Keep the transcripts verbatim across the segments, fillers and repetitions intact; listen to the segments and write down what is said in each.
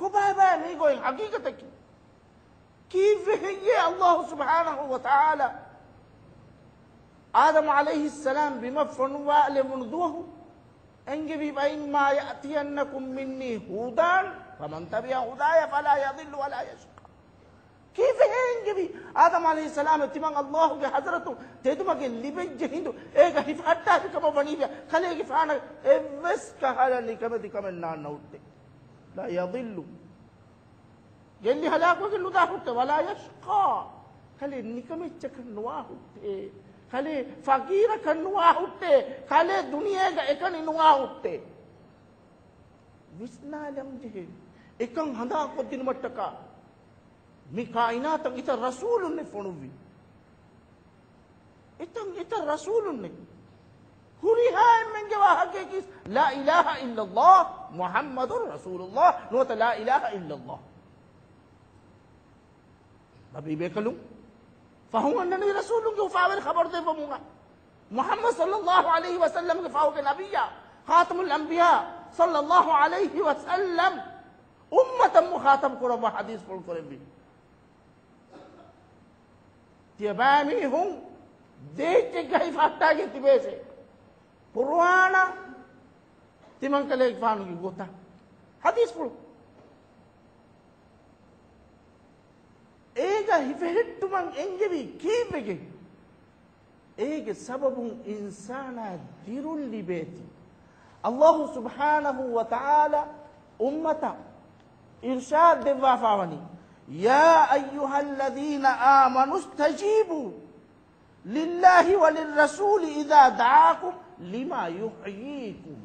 ކޮބާބާ މީގޮތް ހަގީގަތަކީ؟ ކީއްވެ ހެއްޔޭ އައްލާހު ސުބްޙާނަހު ވަތަޢާލާ އާދަމް ޢަލައިހިއްސަލާމް ބިމަށް ފޮނުއްވާލެވުނު ދުވަހު އެންގެވީ، وَإِمَّا يَأْتِيَنَّكُمْ مِنِّي هُدًى فَمَنْ تَبِعَ هُدَايَ فَلَا يَضِلُّ وَلَا يَشْقَىٰ. ކީއްވެ އެންގެވީ؟ އާދަމް ޢަލައިހިއްސަލާމަށް ތިމަން އައްލާހުގެ ޙަޟްރަތުން ތެދުމަގެއް ލިބެއްޖެ ހިނދު، އޭގަ ހިފަހައްޓާފި ކަމަށް ވަނީވިޔާ، ކަލޭގެފާނަށް އެއްވެސް ކަހަލަ ނިކަމެތި ކަމެއް ނާންނަ ހުއްޓޭ. لَا يَضِلُّ، ގެއްލި ހަލާކުވެގެން ނުދާ ހުއްޓޭ، وَلَا يَشْقَىٰ، ކަލޭ ނިކަމެއްޗަކަށް ނުވާ ހުއްޓޭ، ކަލޭ ފަގީރަކަށް ނުވާ ހުއްޓޭ، ކަލޭ ދުނިޔޭގަ އެކަނި ނުވާ ހުއްޓޭ. ވިސްނާލަން ޖެހޭ. އެކަން ހަނދާންކޮށްދިނުމަށްޓަކާ މި ކާއިނާތަށް އިތައް ރަސޫލުންނެއް ފޮނުއްވި. އެތަން އެތައް ރަސޫލުންނެއް. ހުރިހާ އެންމެންގެ ވާހަކައަކީ، لَا إِلَٰهَ إِلَّا اللَّهُ مُحَمَّدٌ رَسُولُ اللَّهِ، ނުވަތަ لَا إِلَٰهَ إِلَّا اللَّهُ. ނަބީ ބޭކަލުން ފަހުން އަންނަނީ ރަސޫލުންގެ އުފާވެރި ޚަބަރު ދެއްވަމުން. މުޙައްމަދު ޞައްލައްލާހު ޢަލައިހި ވަސައްލަމްގެ ފަހުގެ ނަބިއްޔާ، ޚާތަމުލް އަންބިޔާ ޞައްލައްލާހު ޢަލައިހި ވަސައްލަމް އުއްމަތަށް މުޚާޠަބު ކުރައްވާ ޙަދީޘްފުޅު ކުރެއްވި. ތިޔަބައިމީހުން ދޭއްޗެއްގަ ހިފަހައްޓާގެން ތިބޭށޭ. ޤުރުއާނާ ތިމަންކަލޭގެފާނުގެ ގޮތަށް ޙަދީޘްފުޅު. އޭގަ ހިފެހެއްޓުމަށް އެންގެވީ ކީއްވެގެން؟ އޭގެ ސަބަބުން އިންސާނާ ދިރުން ލިބޭތީ. އައްލާހު ސުބްޙާނަހު ވަތަޢާލާ އުއްމަތަށް އިރްޝާދު ދެއްވާފާވަނީ، يَا أَيُّهَا الَّذِينَ آمَنُوا اسْتَجِيبُوا لِلَّهِ وَلِلرَّسُولِ إِذَا دَعَاكُمْ لِمَا يُحْيِيكُمْ.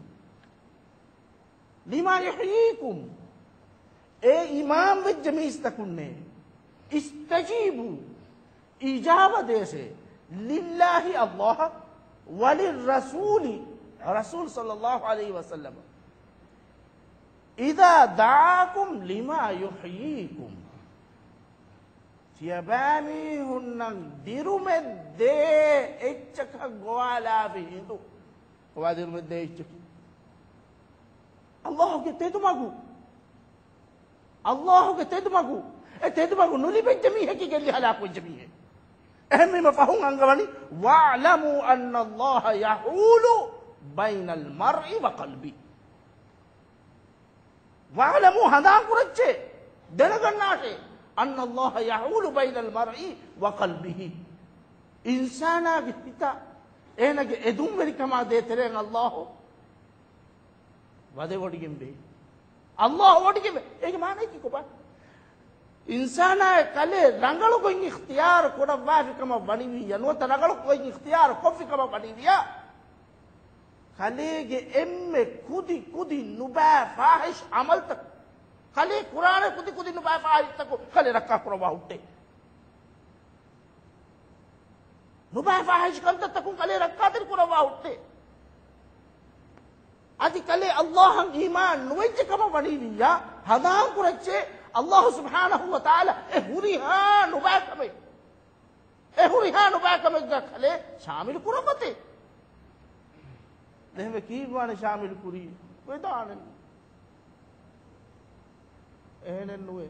لِمَا يُحْيِيكُمْ. އޭ އީމާންވެއްޖެ މީސްތަކުންނޭ، اسْتَجِيبُوا، އިޖާބަ ދޭށޭ، لِلَّهِ، އައްލާހަށް، وَلِلرَّسُولِ، ރަސޫލު ޞައްލައްލާހު ޢަލައިހި ވަސައްލަމަށް، إِذَا دَعَاكُمْ لِمَا يُحْيِيكُمْ، ތިޔަބައިމީހުންނަށް ދިރުމެއްދޭ އެއްޗަކަށް ގޮވާލާފި ހިނދު. ކޮބާ ދިރުމެއްދޭ އެއްޗަކީ؟ އައްލާހުގެ ތެދުމަގު. އައްލާހުގެ ތެދުމަގު. އެ ތެދުމަގު ނުލިބެއްޖެ މީހަކީ ގެއްލި ހަލާކުވެއްޖެ މީހެއް. އެހެންވީމަ ފަހުން އަންގަވަނީ، وَاعْلَمُوا أَنَّ اللَّهَ يَحُولُ بَيْنَ الْمَرْءِ وَقَلْبِهِ. وَاعْلَمُوا، ހަނދާންކުރައްޗޭ، ދެނެގަންނާށޭ، أَنَّ اللَّهَ يَحُولُ بَيْنَ الْمَرْءِ وَقَلْبِهِ. އިންސާނާގެ ހިތާ އޭނަގެ އެދުންވެރިކަމާ ދޭތެރޭން އައްލާހު ވަދެވޮޑިގެންވޭ. އައްލާހު ވޮޑިގެންވޭ. އޭގެ މާނައަކީ ކޮބާ؟ އިންސާނާއަށް ކަލޭ ރަނގަޅު ގޮތް އިޚްތިޔާރު ކުރައްވާފި ކަމަށް ވަނިވިއްޔާ، ނުވަތަ ރަނގަޅު ގޮތް އިޚްތިޔާރު ކޮށްފި ކަމަށް ވަނިވިއްޔާ، ކަލޭގެ އެންމެ ކުދި ކުދި ނުބައި ފާޙިޝް ޢަމަލުތަކު، ކަލޭ ކުރާނެ ކުދި ކުދި ނުބައި ފާޙިޝްތަކު ކަލޭ ރައްކާ ކުރައްވާ ހުއްޓޭ. ނުބައި ފާޙިޝް ކަންތައްތަކުން ކަލޭ ރައްކާތެރި ކުރައްވާ ހުއްޓޭ. އަދި ކަލޭ އައްލާހަށް އީމާން ނުވެއްޖެ ކަމަށް ވަނީވިއްޔާ، ހަނދާން ކުރައްޗޭ، އައްލާހު ސުބްޙާނަހު ވަ ތަޢާލާ އެ ހުރިހާ ނުބައި ކަމެއް، އެ ހުރިހާ ނުބައި ކަމެއްގަ ކަލޭ ޝާމިލު ކުރައްވަތޭ. އެހެންވެ ކީއްވާނެ ޝާމިލު ކުރީ؟ ވެދާނެ. އެހެނެއް ނުވޭ.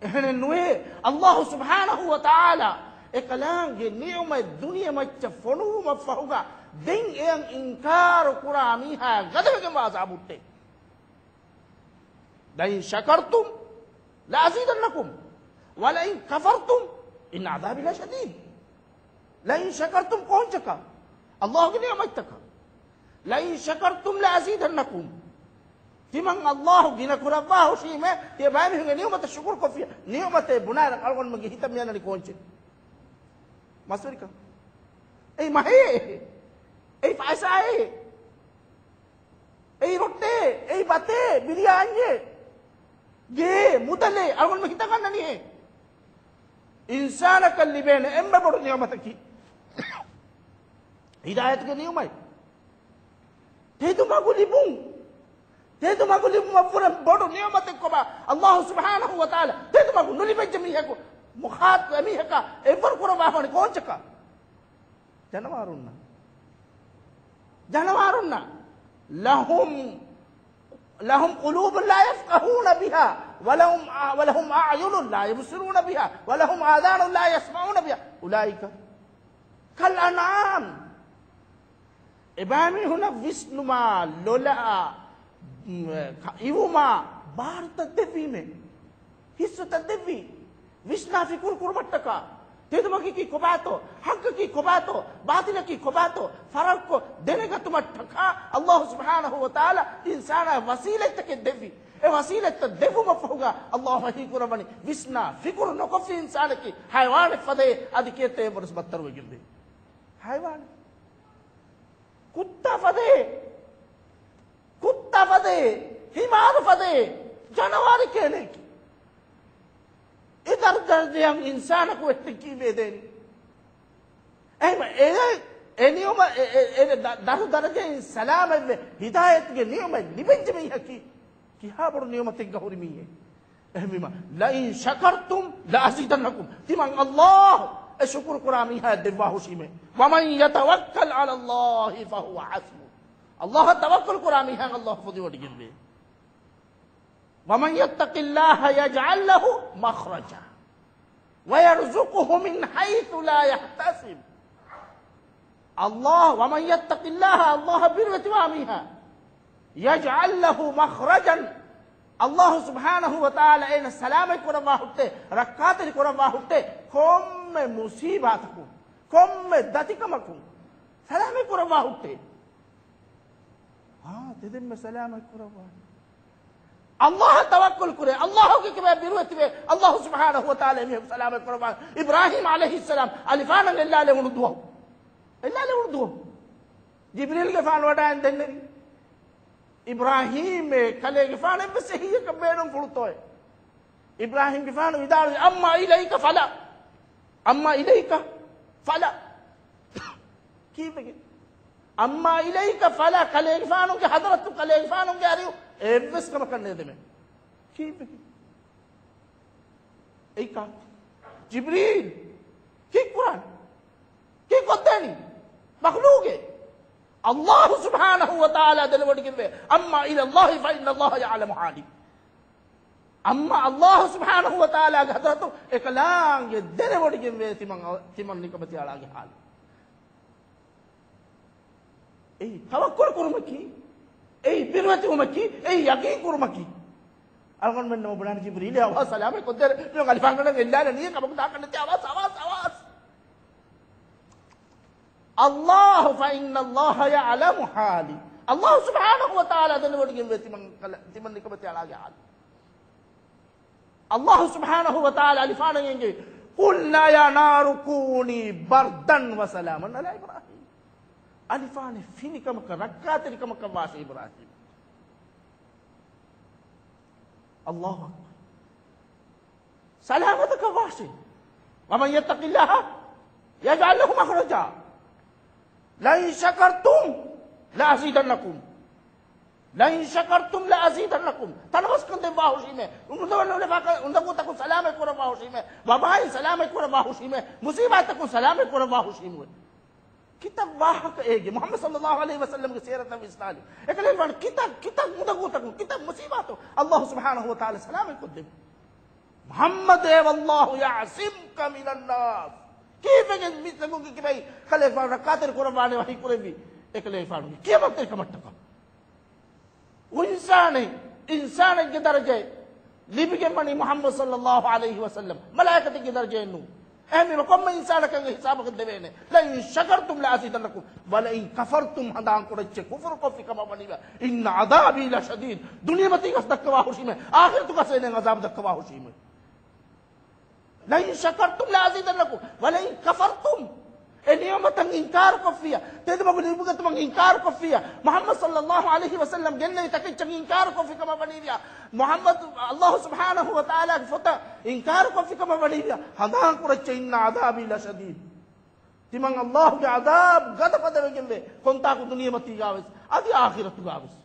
އެހެނެއް ނުވޭ. އައްލާހު ސުބްޙާނަހު ވަ ތަޢާލާ އެކަލާނގެ ނިޢުމަތް ދުނިޔެމައްޗަށް ފޮނުވުމަށްފަހުގަ ދެން އެޔަށް އިންކާރު ކުރާ މީހާ ގަދަވެގެން ވާ ޢަޒާބު ހުއްޓޭ. لَئِن شَكَرْتُمْ لَأَزِيدَنَّكُمْ وَلَئِن كَفَرْتُمْ إِنَّ عَذَابِي لَشَدِيدٌ. لَئِن شَكَرْتُمْ ކޯންޗަކަށް؟ އައްލާހުގެ ނިޢުމަތްތަކަށް. لَئِن شَكَرْتُمْ لَأَزِيدَنَّكُمْ. ތިމަން އައްލާހު ގިނަ ކުރައްވާ ހުށީމޭ، ތިޔަބައިމީހުންގެ ނިޢުމަތަށް ޝުކުރު ކޮށްފިޔާ. ނިޢުމަތޭ ބުނާއިރަށް އަޅުގަނޑުމެންގެ ހިތަށް މިއަންނަނީ ކޯންޗެއް؟ މަސްވެރިކަން. އެއީ މަހޭ. އެއީ ފައިސާއޭ. އެއީ ރޮއްޓޭ، އެއީ ބަތޭ، ބިރިޔާނީއޭ، ގޭ، މުދަލޭ، އަޅުގަނޑުމެން ހިތަށް ގަންނަނީ އެއް. އިންސާނަކަށް ލިބޭނެ އެންމެ ބޮޑު ނިޢުމަތަކީ ހިދާޔަތުގެ ނިޢުމަތް. ތެދުމަގު ލިބުން. ތެދުމަގު ލިބުމަށްވުރެ ބޮޑު ނިޢުމަތެއް ކޮބާ؟ އައްލާހު ސުބްޙާނަހު ވަ ތަޢާލާ ތެދުމަގު ނުލިބެއްޖެ މީހަކު، މުޚާ-، އެމީހަކާ އެއްވަރު ކުރައްވާފާނެ ކޯންޗަކާ؟ ޖަނަވާރުންނަށް. ޖަނަވާރުންނަށް. لَهُمْ لهم قلوب لا يفقهون بها، ولهم، ولهم أعين لا يبصرون بها، ولهم آذان لا يسمعون بها، أولئك كالأنعام. އެބައިމީހުނަށް ވިސްނުމާ، ލޮލައާ، މް، ކަ-، އިވުމާ، ބާރުތައް ދެއްވީމޭ. ހިއްސުތައް ދެއްވީ. ވިސްނާ ފިކުރު ކުރުމަށްޓަކާ. ތެދުމަކީ ކޮބާތޯ؟ ޙައްޤަކީ ކޮބާތޯ؟ ބާޠިލަކީ ކޮބާތޯ؟ ފަރައްކޮށް ދެނެގަތުމަށްޓަކާ ﷲ ސުބްޙާނަހޫ ވަތަޢާލާ އިންސާނާ ވަސީލަތްތަކެއް ދެއްވި. އެ ވަސީލަތްތައް ދެއްވުމަށްފަހުގަ ﷲ ވަޙީ ކުރައްވަނީ، ވިސްނާ ފިކުރު ނުކޮށްފި އިންސާނަކީ ޙަޔަވާނެއް ފަދައޭ، އަދި ކިއެއްތަ އެއަށްވުރެސް ބައްތަރުވެގެންވޭ. ޙަޔަވާނެއް. ކުއްތާ ފަދައޭ. ކުއްތާ ފަދައޭ. ހިމާރު ފަދައޭ. ޖަނަވާރެއް ކޭނެއް. އެ ދަރު ދަރަޖައަށް އިންސާނަކު ވެއްޓެއް ކީއްވެ ދޭނީ؟ އެހެންވެ، އެ، އެ ނިޢުމަ، އެ، އެ، އެ ދަ-، ދަރު ދަރަޖައިން ސަލާމަތްވެ، ހިދާޔަތުގެ ނިޢުމަތް ލިބެންޖެ މީހަކީ ކިހާ ބޮޑު ނިޢުމަތެއްގަ ހުރި މީހެއް؟ އެހެންވީމަ، لئن شكرتم لأزيدنكم، ތިމަން ﷲ އެ ޝުކުރު ކުރާ މީހާ ދެއްވާ ހުށީމޭ. ومن يتوكل على الله فهو حسبه، ﷲ އަށް ތަވައްކުލް ކުރާ މީހާ ﷲ ފުދިވޮޑިގެންވޭ. ومن يتق الله يجعل له مخرجا ويرزقه من حيث لا يحتسب. ﷲ، ومن يتق الله، ﷲ އަށް ބިރުވެތިވާ މީހާ، يجعل له مخرجا، ﷲ ސުބްޙާނަހޫ ވަތަޢާލާ އޭނަ ސަލާމަތް ކުރައްވާ ހުއްޓޭ، ރައްކާތެރި ކުރައްވާ ހުއްޓޭ، ކޮންމެ މުޞީބާތަކުން، ކޮންމެ ދަތިކަމަކުން ސަލާމަތް ކުރައްވާ ހުއްޓޭ. އާ، ތެދެއްމެ ސަލާމަތް ކުރައްވާނެ. ﷲ އަށް ތަވައްކުލް ކުރޭ، ﷲ ގެ ކިބައި ބިރުވެތިވޭ، ﷲ ސުބްޙާނަހޫ ވަތަޢާލާ އެމީހަކު ސަލާމަތް ކުރައްވާ. އިބްރާހީމް ޢަލައިހިއްސަލާމް އަލިފާނަށް އެއްލާލެވުނު ދުވަހު. އެއްލާލެވުނު ދުވަހު. ޖިބްރީލްގެފާނު ވަޑައިން ދެންނެވި. އިބްރާހީމް އެ ކަލޭގެފާނަށް ވެސް އެހީއަކަށް ބޭނުންފުޅުތޯއެ؟ އިބްރާހީމްގެފާނު ވިދާޅުވި، أما إليك فلا، أما إليك فلا. ކީއްވެގެން؟ أما إليك فلا، ކަލޭގެފާނުގެ ޙަޟްރަތު، ކަލޭގެފާނުގެ އަރިހު އެއްވެސް ކަމަކަށް ނޭދެމޭ. ކީއްވެގެން؟ އެއީ ކާކު؟ ޖިބްރީލް. ކީއްކުރާނީ؟ ކީއްކޮށްދޭނީ؟ މަޚްލޫގެއް. ﷲ ސުބްޙާނަހޫ ވަތަޢާލާ ދެނެވޮޑިގެންވޭ، أما إلى الله فإن الله يعلم حالي. އަމާ ﷲ ސުބްޙާނަހޫ ވަތަޢާލާގެ ޙަޟްރަތު އެކަލާނގެ ދެނެވޮޑިގެންވޭ ތިމަން، ތިމަން ނިކަމެތި އަޅާގެ ޙާލު. އެއީ ތަވައްކުލު ކުރުމަކީ، އެއީ ބިރުވެތިވުމަކީ، އެއީ ޔަޤީން ކުރުމަކީ. އަޅުގަނޑުމެންނަށް ބުނާނެ ޖިބްރީލް އަވާ ސަލާމަތް ކޮށްދޭ، މި އަލިފާންގަނޑަށް އެއްލާލަނީ ކަމަކު ދާކަށް ނެތި އަވާސް، އަވާސް، އަވާސް. ﷲ، فإن الله يعلم حالي. ﷲ ސުބްޙާނަހޫ ވަތަޢާލާ ދެނެވޮޑިގެންވޭ ތިމަން ކަލަ-، ތިމަން ނިކަމެތި އަޅާގެ ޙާލު. ﷲ ސުބްޙާނަހޫ ވަތަޢާލާ އަލިފާނަށް އެނގޭ، قلنا يا نار كوني بردا وسلاما على إبراهيم. އަލިފާނެއް ފިނިކަމަކަށް ރައްކާތެރިކަމަކަށް ވާށޭ އިބްރާހީމް. ﷲ އަކްބަރު. ސަލާމަތަކަށް ވާށޭ. ومن يتق الله يجعل له مخرجا. لئن شكرتم لأزيدنكم. لئن شكرتم لأزيدنكم. ތަނަވަސްކަން ދެއްވާ ހުށީމޭ. އުނދަގޫ އުޅެފަ، އުނދަގޫތަކުން ސަލާމަތް ކުރައްވާ ހުށީމޭ. ވަބާއިން ސަލާމަތް ކުރައްވާ ހުށީމޭ. މުޞީބާތަކުން ސަލާމަތް ކުރައްވާ ހުށީމޭ. ކިތައް ވާހަކަ އޭގެ މުޙައްމަދު ޞައްލަﷲު ޢަލައިހި ވަސައްލަމްގެ ސީރަތަށް ވިސްނާލި. އެކަލޭގެފާނު ކިތައް، ކިތައް އުނދަގޫތަކުން، ކިތައް މުޞީބާތަކުން ﷲ ސުބްޙާނަހޫ ވަތަޢާލާ ސަލާމަތް ކޮށްދެއްވި. محمد والله يعصمك من الناس. ކީއްވެގެން މީސްތަކުންގެ ކިބައިން ކަލޭގެފާނު ރައްކާތެރި ކުރައްވާނެ ވަޙީ ކުރެއްވީ؟ އެކަލޭގެފާނުގެ ކިޔަމަންތެރިކަމަށްޓަކާ. އިންސާނެއް، އިންސާނެއްގެ ދަރަޖައެއް ލިބިގެންވަނީ މުޙައްމަދު ޞައްލަﷲު ޢަލައިހި ވަސައްލަމް، މަލާއިކަތެއްގެ ދަރަޖައެއް ނޫން. އެހެންވީމަ ކޮންމެ އިންސާނަކަށް ހިސާބަކަށް ދެވޭނެ. لئن شكرتم لأزيدنكم ولئن كفرتم، ހަނދާން ކުރައްޗޭ، ކުފުރު ކޮށްފި ކަމަށް ވަނީވެ، إن عذابي لشديد، ދުނިޔެމަތީގަސް ދައްކަވާ ހުށީމޭ، އާޚިރަތުގަސް އޭނައަށް ޢަޛާބު ދައްކަވާ ހުށީމޭ. لئن شكرتم لأزيدنكم ولئن كفرتم. އެ ނިޢުމަތަށް އިންކާރު ކޮށްފިއްޔާ، ތެދުމަގު ލިބިގަތުމަށް އިންކާރު ކޮށްފިއްޔާ، މުޙައްމަދު ޞައްލަﷲު ޢަލައިހި ވަސައްލަމް ގެންނެވި ތަކެއްޗަށް އިންކާރު ކޮށްފި ކަމަށް ވަނީވިޔާ، މުޙައްމަދު، ﷲ ސުބްޙާނަހޫ ވަތަޢާލާގެ ފޮތަށް އިންކާރު ކޮށްފި ކަމަށް ވަނީވިޔާ، ހަނދާން ކުރައްޗޭ، إن عذابي لشديد. ތިމަން ﷲގެ ޢަޛާބު ގަދަފަދަވެގެންވޭ، ކޮންތާކު ދުނިޔެމަތީގަވެސް، އަދި އާޚިރަތުގަވެސް.